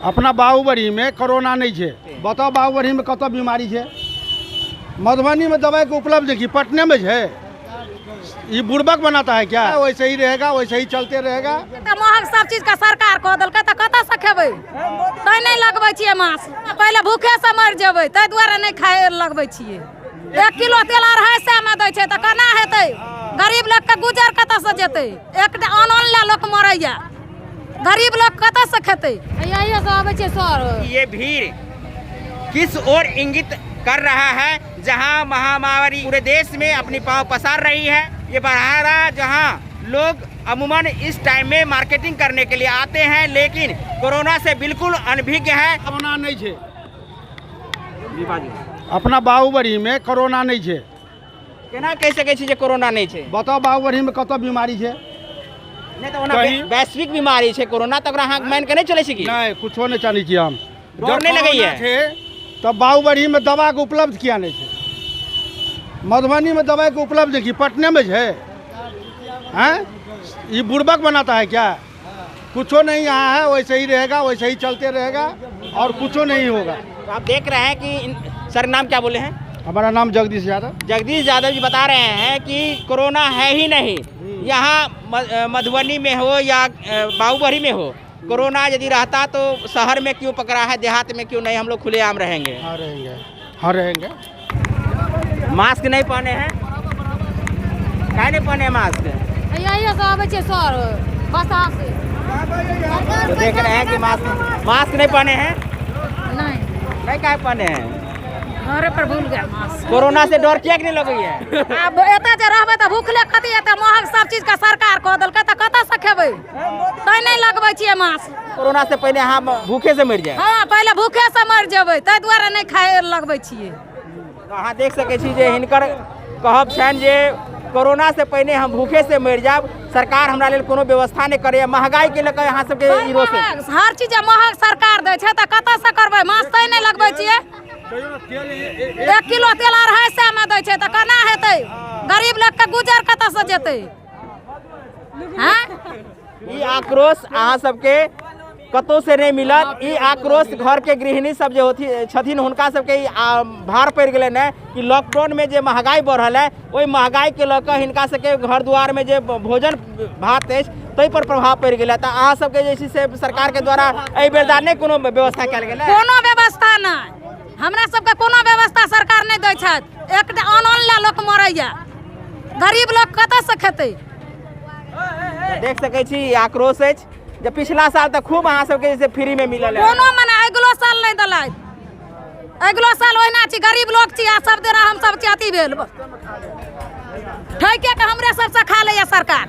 अपना बाबूबढ़ीमे कोरोना नहि छै। बताउ बाबूबढ़ीमे कतऽ बीमारी छै? मधुबनीमे दवाइके उपलब्ध की पटनेमे छै? ई बुड़बक बनाता है क्या? वैसे ही रहेगा, वैसे ही चलते रहेगा। तऽ महग सब चीज के सरकार कऽ देलकै तऽ कतऽसँ खेबै? तैं नहि लगबै छियै मास। पहिले भूखेसँ मरि जेबै, ताहि दुआरे नहि खाय लगबै छियै। 1 किलो तेल 250 मे दै छै तऽ केना हेतै? गरीब लोकके गुजर कतऽसँ जेतै? एक अन्न अन्न लए लोक मरैया, गरीब लोक कतऽसँ खेतै? यही से आबै छियै सर। ये भीड़ किस ओर इंगित कर रहा है? जहां महामारी पूरे देश में अपनी पांव पसार रही है, ये बड़हरा जहां लोग अमूमन इस टाइम में मार्केटिंग करने के लिए आते हैं, लेकिन कोरोना से बिल्कुल अनभिज्ञ है। कोरोना नहि छै। अपना बाबूबढ़ीमे कोरोना नहि छै। केना कहि सकै छी जे कोरोना नहि छै? बताउ बाबूबढ़ीमे कतऽ बीमारी छै? नहि तऽ ओना कहीं- वैश्विक बीमारी छै कोरोना, तऽ ओकरा अहाँ मानि कऽ नहि चलै छी की? नहि, कुछो नहि जानै छियै हम। डर जब नहि लगैया? कोरोना छै तऽ बाबूबढ़ीमे दवाके उपलब्ध किया नहि छै? मधुबनीमे दवाइके उपलब्ध की पटनेमे छै? हैं, ई बुड़बक बनाता है क्या? कुछो नहीं यहाँ है। वैसे ही रहेगा, वैसे ही चलते रहेगा और कुछो नहीं होगा। तो आप देख रहे हैं कि सर, नाम क्या बोले हैं? हमारा नाम जगदीश यादव। जगदीश यादव जी बता रहे हैं कि कोरोना है ही नहीं यहाँ, मधुबनी में हो या बाबूबढ़ी में हो। कोरोना यदि रहता तो शहर में क्यों पकड़ा है, देहात में क्यों नहीं? हम लोग खुलेआम रहेंगे। हाँ, रहेंगे, हाँ, रहेंगे। मास्क नहीं पहने हैं, काहे नहीं पहने हैं मास्क? यही से आबै छियै सर, बस से। तो देख रहे हैं कि मास्क मास्क नहीं पहने हैं। नहीं। नहीं, काहे पहने हैं? घरे पर भूल गया मास्क। कोरोना से डर किया नहीं लगे है? आब एतऽ जे रहबै तऽ भूखले कथी एतऽ? महग सब चीज के सरकार कऽ देलकै तऽ कतऽसँ खेबै? तैं नहि लगबै छियै मास। कोरोना से पहले अहाँ भूखे से मरि जाए। हँ, पहिले भूखेसँ मरि जेबै, ताहि दुआरे नहि खाय लगबै छियै। तो अहाँ देख सकै छी जे हिनकर कहब छनि जे कोरोना से पहिने हम भूखे से मरि जायब, सरकार हमरा लेल कोनो व्यवस्था नहि करैए। महगाई के लऽ कऽ अहाँ सबके ई रोष है। महग, हर चीज महग सरकार दै छै तऽ कतऽसँ करबै मास? तैं नहि लगबै छियै। 1 किलो तेल 250 मे दै छै तऽ केना हेतै? गरीब लोकके गुजर कतऽसँ जेतै? हँ। ई आक्रोश अहाँ सबके कतौ से नहि मिलत। ई आक्रोश घर के गृहिणी सब जे होथि छथिन, हुनका सबके ई भार पड़ि गेलनि है कि लॉकडाउन में जे महगाई बढ़ल है, ओहि महगाई के लऽ कऽ हिनका सबके घर दुआर में जे भोजन भात अछि, ताहि पर प्रभाव पड़ि गेल है। तऽ अहाँ सबके जे छै से सरकार के द्वारा एहि बेरदा नहि कोनो व्यवस्था कयल गेल है? कोनो व्यवस्था नहि। हमरा सबके कोनो व्यवस्था सरकार नहि दै छथि। एकटा अन्न अन्न लए लोक मरैया, गरीब लोक कतऽसँ खेतै? देख सकै छी, ई आक्रोश अछि जे पिछला साल तऽ खूब अहाँ सबके जे छै फ्री में मिलल है। कोनो मने अगिलो साल नहि देलथि। अगिलो साल ओहिना छी, गरीब लोक छी आ सब दिना हम सब छी अथी भेल। ठैके के हमरे सबसँ खा लैया सरकार।